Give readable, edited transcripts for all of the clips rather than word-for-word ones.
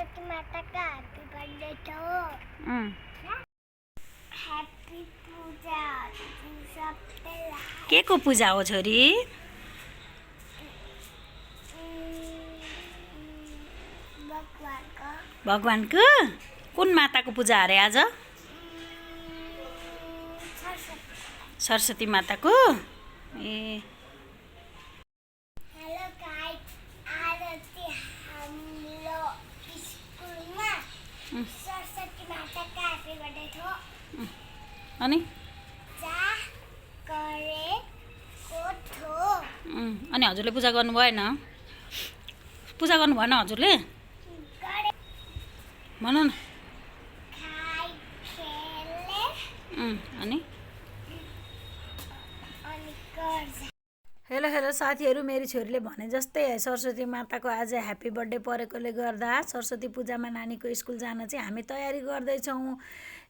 सरस्वती माता का happy birthday तो हैप्पी पूजा के को पूजा हो छोरी? भगवानको कुन माताको पूजा अरे आज? सरस्वती माताको। ए हेलो गाइस, आज हम लोग स्कूल में सरस्वती माता का हैप्पी बर्थडे थो अनि अनि हजुरले पूजा गर्नु भएन? पूजा गर्नु भएन हजुरले? भन न। अनि हेलो हेलो साथीहरू, मेरो छोरीले भने जस्तै सरस्वती माताको आज ह्याप्पी बर्थडे परेकोले गर्दा सरस्वती पूजामा नानीको स्कुल जान चाहिँ हामी तयारी गर्दैछौँ।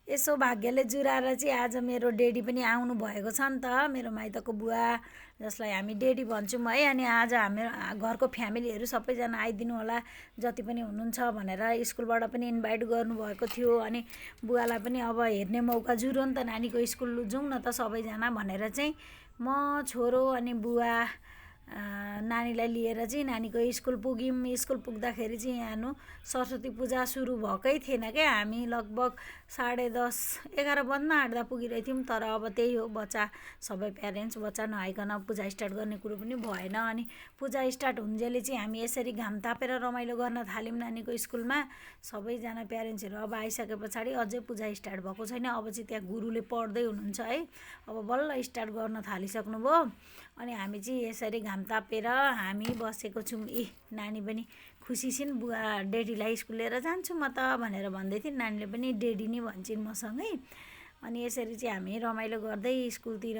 यसो भाग्यले जुराएर चाहिँ आज मेरो डेडी पनि आउनु भएको छ नि त, मेरो माइतको बुवा जसलाई हामी डेडी भन्छौँ है। अनि आज हाम्रो घरको फ्यामिलीहरू सबैजना आइदिनु होला जति पनि हुनुहुन्छ भनेर स्कुलबाट पनि इन्भाइट गर्नुभएको थियो। अनि बुवालाई पनि अब हेर्ने मौका जुरो नि त, नानीको स्कुल जाउँ न त सबैजना भनेर चाहिँ म, छोरो अनि बुवा नानीलाई लिएर चाहिँ नानीको स्कुल पुग्यौँ। स्कुल पुग्दाखेरि चाहिँ यहाँ सरस्वती पूजा सुरु भएकै थिएन क्या। हामी लगभग 10:30 11 बज्न आँट्दा पुगिरहेको थियौँ। तर अब त्यही हो, बच्चा सबै प्यारेन्ट्स बच्चा नआइकन पूजा स्टार्ट गर्ने कुरो पनि भएन। अनि पूजा स्टार्ट हुन्जेली चाहिँ हामी यसरी घाम तापेर रमाइलो गर्न थाल्यौँ नानीको स्कुलमा। सबैजना प्यारेन्ट्सहरू अब आइसके पछाडि अझै पूजा स्टार्ट भएको छैन। अब चाहिँ त्यहाँ गुरुले पढ्दै हुनुहुन्छ है, अब बल्ल स्टार्ट गर्न थालिसक्नुभयो। अनि हामी चाहिँ यसरी घाम तापेर हामी बसेको छौँ। नानी पनि खुसी छिन्, बुवा डेडीलाई स्कुल लिएर जान्छु म त भनेर भन्दै थिइन्। नानीले पनि डेडी नै भन्छन् मसँगै। अनि यसरी चाहिँ हामी रमाइलो गर्दै स्कुलतिर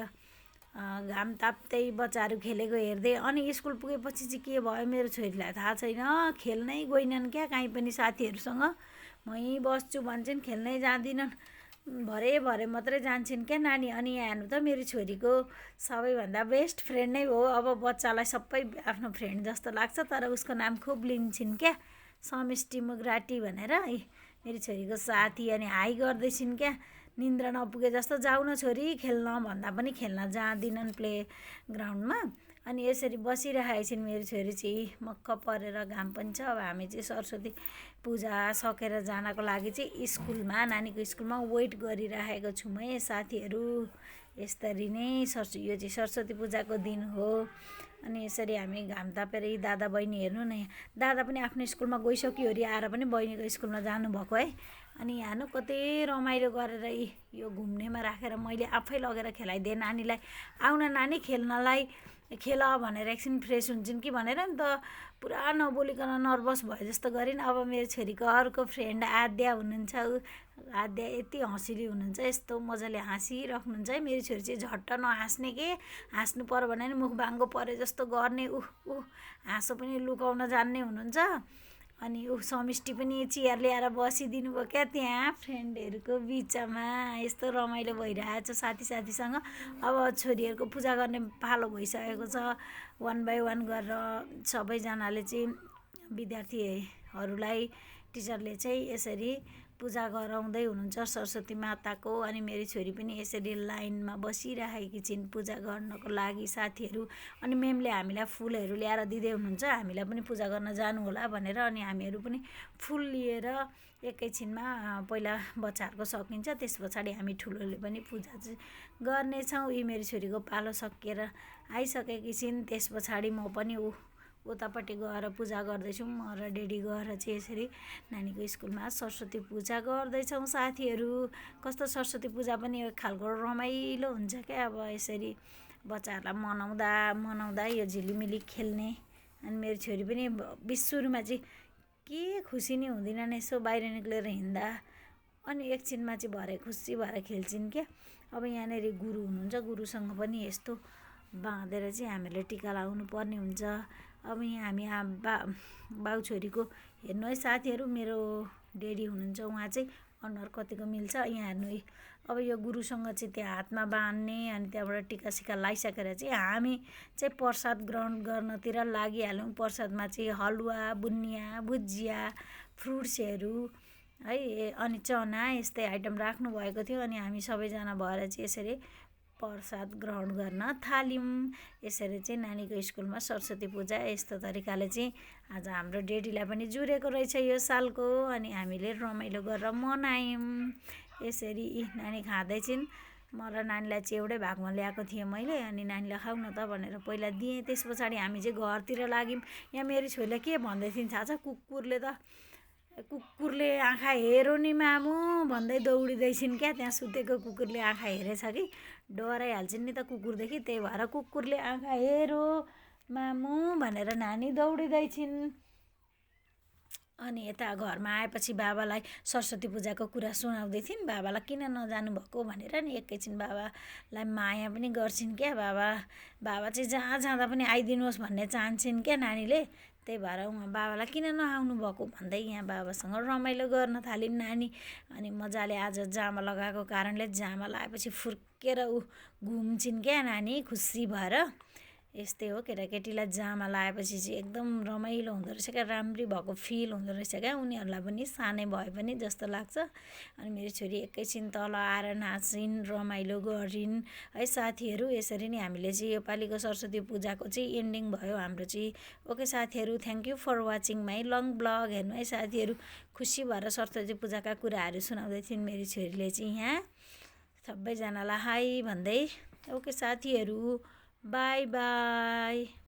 घाम ताप्दै बच्चाहरू खेलेको हेर्दै। अनि स्कुल पुगेपछि चाहिँ के भयो मेरो छोरीलाई थाहा छैन, खेल्नै गएनन् क्या कहीँ पनि साथीहरूसँग। मै बस्छु भन्छन्, खेल्नै जाँदिनन्, भरे मात्रै जान्छन् क्या नानी। अनि यहाँ हेर्नु त मेरो छोरीको सबैभन्दा बेस्ट फ्रेन्ड नै हो। अब बच्चालाई सबै आफ्नो फ्रेन्ड जस्तो लाग्छ, तर उसको नाम खुब लिन्छन् क्या, समिष्टि मुग्राटी भनेर मेरो छोरीको साथी। अनि हाई गर्दैछिन् क्या, निन्द्रा नपुगे जस्तो, जाऊ न छोरी खेल्न भन्दा पनि खेल्न जाँदिनन् प्ले ग्राउन्डमा। अनि यसरी बसिरहेको छिन् मेरो छोरी चाहिँ मक्क परेर, घाम पनि छ। अब हामी चाहिँ सरस्वती पूजा सकेर जानको लागि चाहिँ स्कुलमा, नानीको स्कुलमा वेट गरिरहेको छौँ है साथीहरू। यसरी नै यो चाहिँ सरस्वती पूजाको दिन हो। अनि यसरी हामी घाम तापेर दादा बहिनी हेर्नु न, दादा पनि आफ्नो स्कुलमा गइसक्यो अरे, आएर पनि बहिनीको स्कुलमा जानुभएको है। अनि यहाँ कति रमाइलो गरेर यो घुम्नेमा राखेर मैले आफै लगेर खेलाइदिएँ नानीलाई। आउन नानी खेल्नलाई, खेल भनेर एकछिन फ्रेस हुन्छन् कि भनेर नि त पुरा नबोलिकन नर्भस भए जस्तो गरिन्। अब मेरो छोरीको अर्को फ्रेन्ड आद्या हुनुहुन्छ, आद्या यति हँसिली हुनुहुन्छ, यस्तो मजाले हाँसिराख्नुहुन्छ है। मेरो छोरी चाहिँ झट्ट नहाँस्ने के, हाँस्नु पर्यो भने नि मुख बाङ्गो परे जस्तो गर्ने, हाँसो पनि लुकाउन जान्ने हुनुहुन्छ। अनि समिष्टि पनि चियर ल्याएर बसिदिनु भयो क्या त्यहाँ फ्रेन्डहरूको बिचमा। यस्तो रमाइलो भइरहेको छ साथीसँग। अब छोरीहरूको पूजा गर्ने पालो भइसकेको छ। 1 by 1 गरेर सबैजनाले चाहिँ विद्यार्थीहरूलाई टिचरले चाहिँ यसरी पूजा गराउँदै हुनुहुन्छ सरस्वती माताको। अनि मेरो छोरी पनि यसरी लाइनमा बसिरहेकी छिन् पूजा गर्नको लागि साथीहरू। अनि मेमले हामीलाई फुलहरू ल्याएर दिँदै हुनुहुन्छ, हामीलाई पनि पूजा गर्न जानु होला भनेर। अनि हामीहरू पनि फुल लिएर एकैछिनमा पहिला बच्चाहरूको सकिन्छ, त्यस पछाडि हामी ठुलोले पनि पूजा चाहिँ गर्नेछौँ। मेरो छोरीको पालो सकिएर आइसकेकी छिन्। त्यस पछाडि म पनि उतापट्टि गएर पूजा गर्दैछौँ। म र डेडी गएर चाहिँ यसरी नानीको स्कुलमा सरस्वती पूजा गर्दैछौँ साथीहरू। कस्तो सरस्वती पूजा पनि एक खालको रमाइलो हुन्छ क्या। अब यसरी बच्चाहरूलाई मनाउँदा यो झिलिमिली खेल्ने। अनि मेरो छोरी पनि सुरुमा चाहिँ के खुसी नै हुँदिनन् यसो बाहिर निक्लेर हिँड्दा, अनि एकछिनमा चाहिँ भरे खुसी भएर खेल्छिन् क्या। अब यहाँनिर गुरु हुनुहुन्छ, गुरुसँग पनि यस्तो बाँधेर चाहिँ हामीहरूले टिका लगाउनु पर्ने हुन्छ। अब यहाँ हामी बाउ छोरीको हेर्नु है साथीहरू, मेरो डेडी हुनुहुन्छ, उहाँ चाहिँ अनुहार कतिको मिल्छ यहाँ हेर्नु। अब यो गुरुसँग चाहिँ त्यहाँ हातमा बाँध्ने, अनि त्यहाँबाट टिका सिका लगाइसकेर चाहिँ हामी चाहिँ प्रसाद ग्रहण गर्नतिर लागिहाल्यौँ। प्रसादमा चाहिँ हलुवा, बुनिया, भुजिया, फ्रुट्सहरू है अनि चना यस्तै आइटम राख्नुभएको थियो। अनि हामी सबैजना भएर चाहिँ यसरी प्रसाद ग्रहण गर्न थाल्यौँ। यसरी चाहिँ नानीको स्कुलमा सरस्वती पूजा यस्तो तरिकाले चाहिँ आज हाम्रो डेडीलाई पनि जुरेको रहेछ यो सालको। अनि हामीले रमाइलो गरेर मनायौँ। यसरी नानी खाँदैछिन्। म र नानीलाई चाहिँ एउटै भागमा ल्याएको थिएँ मैले। अनि नानीलाई खाऊ न त भनेर पहिला दिएँ। त्यस पछाडि हामी चाहिँ घरतिर लाग्यौँ। यहाँ मेरी छोरीले के भन्दै थिइन् थाहा छ? कुकुरले आँखा हेरो नि मामु भन्दै दौडिँदैछिन् क्या। त्यहाँ सुतेको कुकुरले आँखा हेरेछ कि डराइहाल्छन् नि त कुकुरदेखि। त्यही भएर कुकुरले आँखा हेरो मामु भनेर नानी दौडिँदैछिन्। अनि यता घरमा आएपछि बाबालाई सरस्वती पूजाको कुरा सुनाउँदै थिइन्। बाबालाई किन नजानु भएको भनेर नि एकैछिन बाबालाई माया पनि गर्छिन् क्या। बाबा चाहिँ जहाँ जाँदा पनि आइदिनुहोस् भन्ने चाहन्छन् क्या नानीले। त्यही भएर उहाँ बाबालाई किन नआउनु भएको भन्दै यहाँ बाबासँग रमाइलो गर्न थालिन् नानी। अनि मजाले आज जामा लगाएको कारणले जामा लगाएपछि फुर्केर घुम्छिन् क्या नानी खुसी भएर। यस्तै हो, केटाकेटीलाई जामा लगाएपछि चाहिँ एकदम रमाइलो हुँदो रहेछ क्या। राम्री भएको फिल हुँदो रहेछ क्या। उनीहरूलाई पनि सानै भए पनि जस्तो लाग्छ। अनि मेरो छोरी एकैछिन तल आएर नाचिन्, रमाइलो गरिन् है साथीहरू। यसरी नै हामीले चाहिँ योपालिको सरस्वती पूजाको चाहिँ एन्डिङ भयो हाम्रो चाहिँ। ओके साथीहरू, thank you for watching my long vlog. हेर्नु है साथीहरू, खुसी भएर सरस्वती पूजाका कुराहरू सुनाउँदै थिइन् मेरो छोरीले चाहिँ यहाँ सबैजनालाई हाई भन्दै। ओके साथीहरू, बाई बाई।